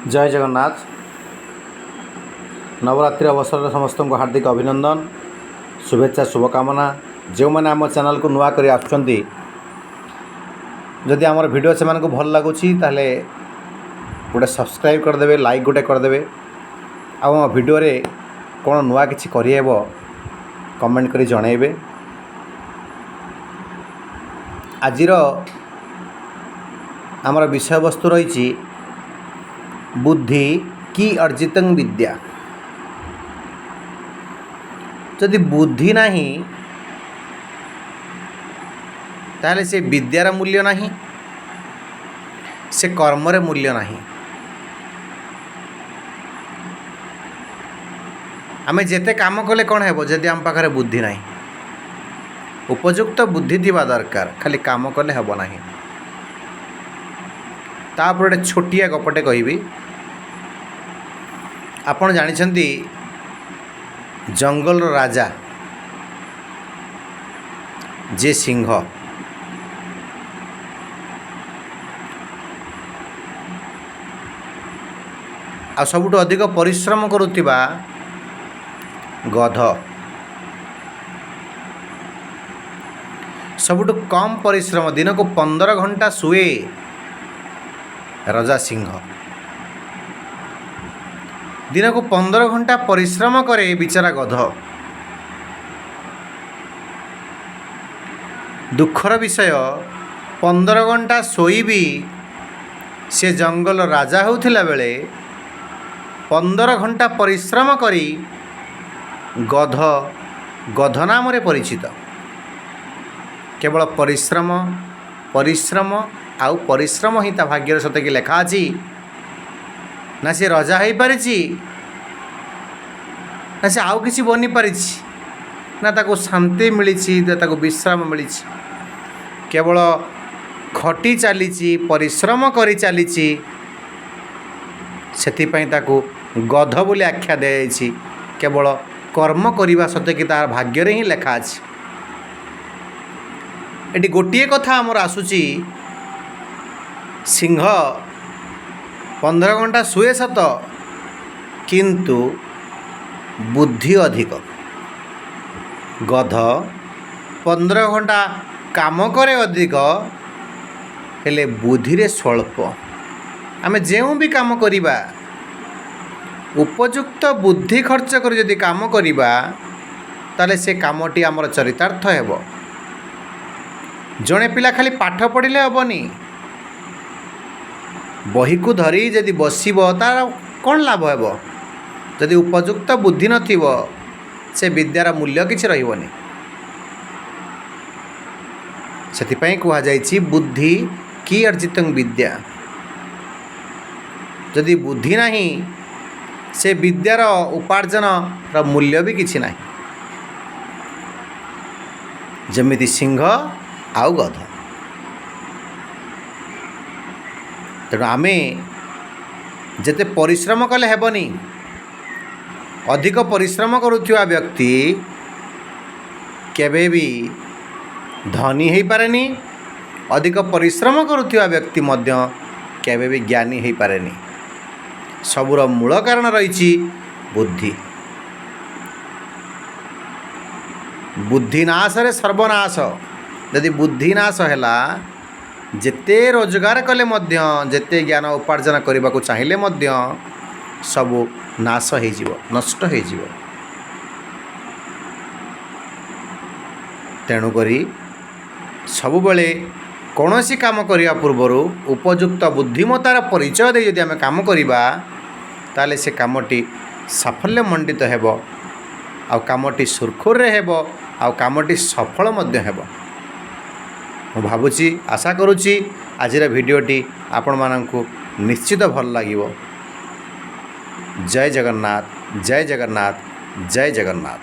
ଜୟ ଜଗନ୍ନାଥ। ନବରାତ୍ରି ଅବସରରେ ସମସ୍ତଙ୍କୁ ହାର୍ଦ୍ଦିକ ଅଭିନନ୍ଦନ, ଶୁଭେଚ୍ଛା, ଶୁଭକାମନା। ଯେଉଁମାନେ ଆମ ଚ୍ୟାନେଲକୁ ନୂଆ କରି ଆସୁଛନ୍ତି, ଯଦି ଆମର ଭିଡ଼ିଓ ସେମାନଙ୍କୁ ଭଲ ଲାଗୁଛି, ତାହେଲେ ଗୋଟେ ସବସ୍କ୍ରାଇବ୍ କରିଦେବେ, ଲାଇକ୍ ଗୋଟେ କରିଦେବେ ଆଉ ଆମ ଭିଡ଼ିଓରେ କ'ଣ ନୂଆ କିଛି କରିହେବ କମେଣ୍ଟ କରି ଜଣାଇବେ। ଆଜିର ଆମର ବିଷୟବସ୍ତୁ ରହିଛି ବୁଦ୍ଧି କି ଅର୍ଜିତଂ ବିଦ୍ୟା। ଯଦି ବୁଦ୍ଧି ନାହିଁ, ତାହେଲେ ସେ ବିଦ୍ୟାର ମୂଲ୍ୟ ନାହିଁ, ସେ କର୍ମରେ ମୂଲ୍ୟ ନାହିଁ। ଆମେ ଯେତେ କାମ କଲେ କ'ଣ ହେବ ଯଦି ଆମ ପାଖରେ ବୁଦ୍ଧି ନାହିଁ? ଉପଯୁକ୍ତ ବୁଦ୍ଧି ଥିବା ଦରକାର, ଖାଲି କାମ କଲେ ହେବ ନାହିଁ। ତାପରେ ଗୋଟେ ଛୋଟିଆ ଗପଟେ କହିବି। ଆପଣ ଜାଣିଛନ୍ତି, ଜଙ୍ଗଲର ରାଜା ଯିଏ ସିଂହ, ଆଉ ସବୁଠୁ ଅଧିକ ପରିଶ୍ରମ କରୁଥିବା ଗଧ, ସବୁଠୁ କମ୍ ପରିଶ୍ରମ, ଦିନକୁ 15 ଘଣ୍ଟା ଶୁଏ ରଜା ସିଂହ, ଦିନକୁ 15 ଘଣ୍ଟା ପରିଶ୍ରମ କରେ ବିଚାରା ଗଧ। ଦୁଃଖର ବିଷୟ, 15 ଘଣ୍ଟା ଶୋଇବି ସେ ଜଙ୍ଗଲ ରାଜା ହେଉଥିଲା ବେଳେ 15 ଘଣ୍ଟା ପରିଶ୍ରମ କରି ଗଧ ଗଧ ନାମରେ ପରିଚିତ। କେବଳ ପରିଶ୍ରମ, ପରିଶ୍ରମ ଆଉ ପରିଶ୍ରମ ହିଁ ତା ଭାଗ୍ୟରେ ସତେକି ଲେଖା ଅଛି। ନା ସେ ରଜା ହେଇପାରିଛି, ନା ସେ ଆଉ କିଛି ବନିପାରିଛି, ନା ତାକୁ ଶାନ୍ତି ମିଳିଛି, ନା ତାକୁ ବିଶ୍ରାମ ମିଳିଛି। କେବଳ ଖଟି ଚାଲିଛି, ପରିଶ୍ରମ କରି ଚାଲିଛି, ସେଥିପାଇଁ ତାକୁ ଗଧ ବୋଲି ଆଖ୍ୟା ଦିଆଯାଇଛି। କେବଳ କର୍ମ କରିବା ସତେକି ତାର ଭାଗ୍ୟରେ ହିଁ ଲେଖା ଅଛି। ଏଠି ଗୋଟିଏ କଥା ଆମର ଆସୁଛି, ସିଂହ 15 ଘଣ୍ଟା ଶୁଏ ସତ, କିନ୍ତୁ ବୁଦ୍ଧି ଅଧିକ। ଗଧ 15 ଘଣ୍ଟା କାମ କରେ ଅଧିକ, ହେଲେ ବୁଦ୍ଧିରେ ସ୍ୱଳ୍ପ। ଆମେ ଯେଉଁ ବି କାମ କରିବା, ଉପଯୁକ୍ତ ବୁଦ୍ଧି ଖର୍ଚ୍ଚ କରି ଯଦି କାମ କରିବା, ତାହେଲେ ସେ କାମଟି ଆମର ଚରିତାର୍ଥ ହେବ। ଜଣେ ପିଲା ଖାଲି ପାଠ ପଢ଼ିଲେ ହେବନି। ବହିକୁ ଧରି ଯଦି ବସିବ, ତା'ର କ'ଣ ଲାଭ ହେବ? ଯଦି ଉପଯୁକ୍ତ ବୁଦ୍ଧି ନଥିବ, ସେ ବିଦ୍ୟାର ମୂଲ୍ୟ କିଛି ରହିବନି। ସେଥିପାଇଁ କୁହାଯାଇଛି, ବୁଦ୍ଧି କି ଅର୍ଜିତଂ ବିଦ୍ୟା। ଯଦି ବୁଦ୍ଧି ନାହିଁ, ସେ ବିଦ୍ୟାର ଉପାର୍ଜନର ମୂଲ୍ୟ ବି କିଛି ନାହିଁ। ଯେମିତି ସିଂହ ଆଉ ଗଧ। ତେଣୁ ଆମେ ଯେତେ ପରିଶ୍ରମ କଲେ ହେବନି। ଅଧିକ ପରିଶ୍ରମ କରୁଥିବା ବ୍ୟକ୍ତି କେବେ ବି ଧନୀ ହେଇପାରେନି। ଅଧିକ ପରିଶ୍ରମ କରୁଥିବା ବ୍ୟକ୍ତି ମଧ୍ୟ କେବେ ବି ଜ୍ଞାନୀ ହେଇପାରେନି। ସବୁର ମୂଳ କାରଣ ରହିଛି ବୁଦ୍ଧି। ବୁଦ୍ଧି ନାଶରେ ସର୍ବନାଶ। ଯଦି ବୁଦ୍ଧି ନାଶ ହେଲା, ଯେତେ ରୋଜଗାର କଲେ ମଧ୍ୟ, ଯେତେ ଜ୍ଞାନ ଉପାର୍ଜନ କରିବାକୁ ଚାହିଁଲେ ମଧ୍ୟ ସବୁ ନାଶ ହେଇଯିବ, ନଷ୍ଟ ହେଇଯିବ। ତେଣୁକରି ସବୁବେଳେ କୌଣସି କାମ କରିବା ପୂର୍ବରୁ ଉପଯୁକ୍ତ ବୁଦ୍ଧିମତାର ପରିଚୟ ଦେଇ ଯଦି ଆମେ କାମ କରିବା, ତାହେଲେ ସେ କାମଟି ସାଫଲ୍ୟମଣ୍ଡିତ ହେବ, ଆଉ କାମଟି ସୁରୁଖୁରୁରେ ହେବ, ଆଉ କାମଟି ସଫଳ ମଧ୍ୟ ହେବ। ମୁଁ ଭାବୁଛି, ଆଶା କରୁଛି, ଆଜିର ଭିଡ଼ିଓଟି ଆପଣମାନଙ୍କୁ ନିଶ୍ଚିତ ଭଲ ଲାଗିବ। ଜୟ ଜଗନ୍ନାଥ, ଜୟ ଜଗନ୍ନାଥ, ଜୟ ଜଗନ୍ନାଥ।